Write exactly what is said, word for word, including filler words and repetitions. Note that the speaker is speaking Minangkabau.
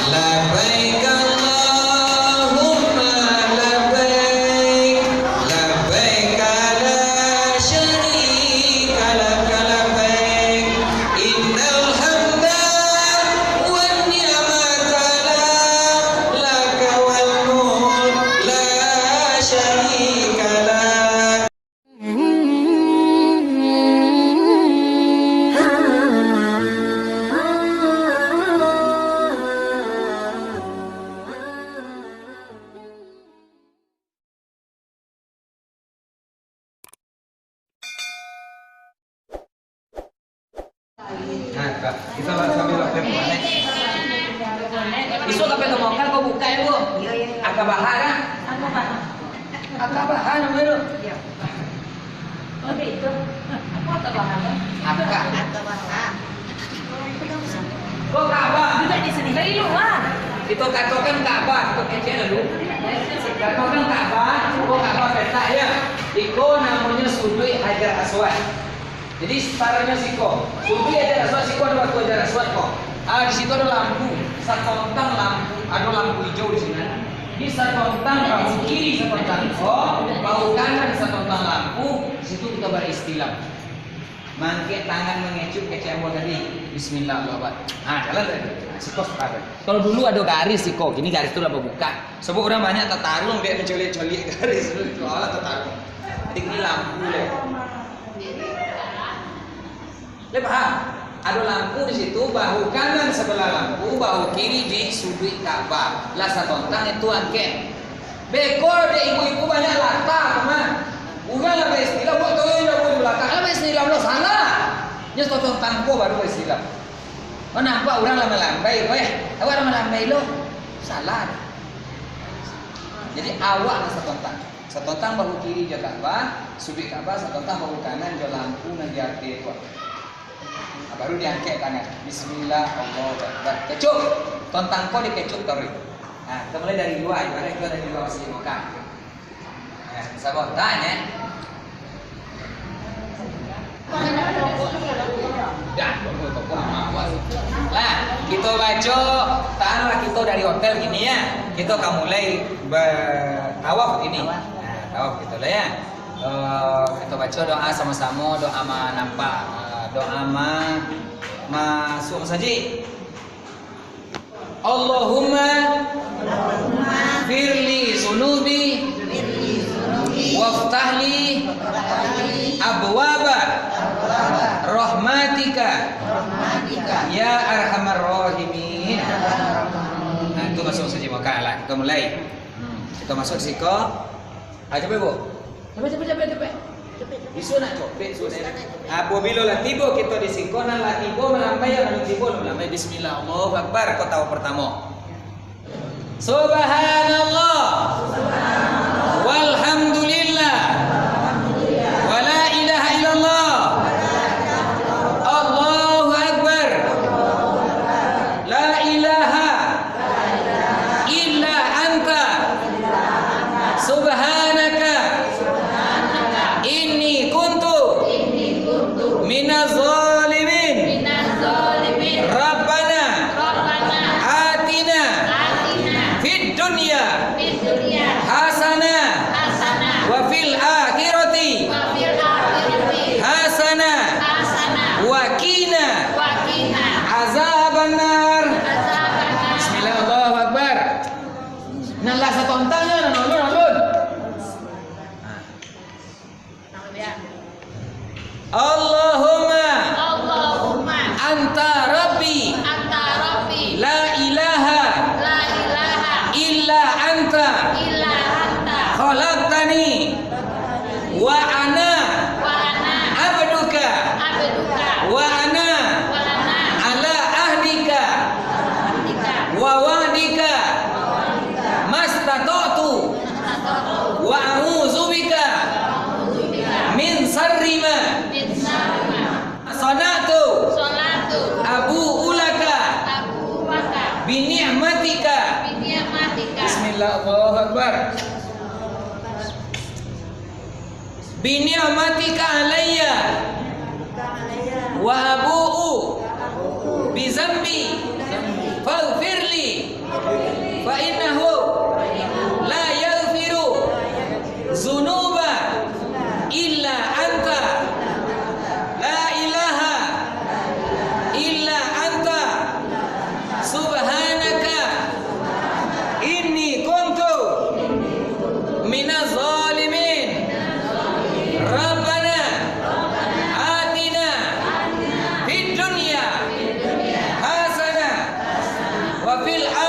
Labbaik Allahumma labbaik, labbaik la syarika laka labbaik, innal hamda wan ni'mata laka wal mulk la syarika lak. Nah, Kak, kita lah sambil lapeh buah, eh. Isuak lapeh tu makan, kau buka ya, Bu? Iya, iya, iya. Aka Baha, kan? Aka Baha. Aka Baha namanya tu? Iya. Oh, itu. Apa Aka Baha, kan? Aka. Aka Baha. Kau Ka'bah. Duduk di sini. Dari luar. Kita katakan Ka'bah, kita kecek dulu. Katakan Ka'bah, kau Ka'bah petak, ya. Iko namanya suduik Hajar Aswad. Jadi, sataranyo siko. Suduik Hajar Aswad, siko ado batu Hajar Aswad ko. Ah, di situ ado lampu. Satontang lampu, ado lampu hijau di sinan. Di satontang lampu kiri, satontang ko, bahu kanan satontang lampu, di situ kita baristilam. Mangkek tangan mangecup kecek ambo tadi. Bismillah, Allahu Akbar. Ah, jalan tadi. Ah, siko sataran. Kalau dulu ado garis siko, kini garis tu lah babuka. Sabab urang banyak tataruang dek mancoliak-coliak garis tu, alah tataruang. Jadi kini lampu lah. Lah paham? Ado lampu di situ, bahu kanan sabalah lampu, bahu kiri di suduik Ka'bah. Lah satontang itu angkek. Beko dek ibu-ibu banyak latah tu mah. Urang lah baistilah, buek toyo indak buek di balakang. Lah baistilah lo salah. Nyo satontang ko baru baistilah. Oh, nampak urang lah malambai, weh. Awak lah malambai lo. Salah. Jadi awak lah satontang. Satontang bahu kiri jo Ka'bah, suduik Ka'bah, satontang bahu kanan jo lampu nan di ateh tu. Nah, baru diangkek tangan. Bismillah, Allahu Akbar. Kecup. Tontang ko dikecup taruih. Nah, kita mulai dari luar, ibarat kita dari luar Masjid Mekah. Nah, sabar, tanya. Lah, kito baco, tahanlah kito dari hotel kini ya. Kito ka mulai batawaf kini. Nah, tawaf kito lah ya. Eh, kito baco doa samo-samo, doa ma-, nampak, eh, doa ma-, masuak masajik. Allahumma firli zunubi waftahli abwaba rahmatika ya arhamar rahimin. Nah, itu masuk saja maka lah. Kita mulai. Hmm, kita masuk siko. Ah, capek, Bu. Capek, capek, capek, capek. Isu nak copek, isu nak. Apabila lah tibo kito di siko, nan lah tibo malambai, nan lah tibo malambai. Bismillah, Allahu Akbar, kau tahu pertama. Subhanallah. Walhamdulillah. Wala ilaha illallah. Allahu Akbar. La ilaha illa anta. Subhanaka. Inni kuntu minaz zalimin. Minaz zalimin. Rabbana. Rabbana. Atina. Atina. Fid dunya. Fid dunya. Hasanah. Hasanah. Wa fil akhirati. Wa fil akhirati. Hasanah. Hasanah. Wa qina. Wa qina. Azabannar. Azabannar. Bismillah, Allahu Akbar. Nah, lah satontang nyo, nah, alun, alun. Allahumma. Allahumma. Anta Rabbi. Anta Rabbi. La ilaha. La ilaha. Illa anta. Illa anta. Khalaqtani. Wa ana. Wa ana. Abduka. Abduka. Wa ana. Wa ana. Ala ahdika. Ahdika. Wa wa'dika. Wa wa'dika. Mastata'tu. Wa a'udzu bika min syarri ma sana'tu. Abu'u laka bi ni'matika. Bismillah, Allahu Akbar. Bi ni'matika alayya wa abu'u bi zambi faghfirli. fil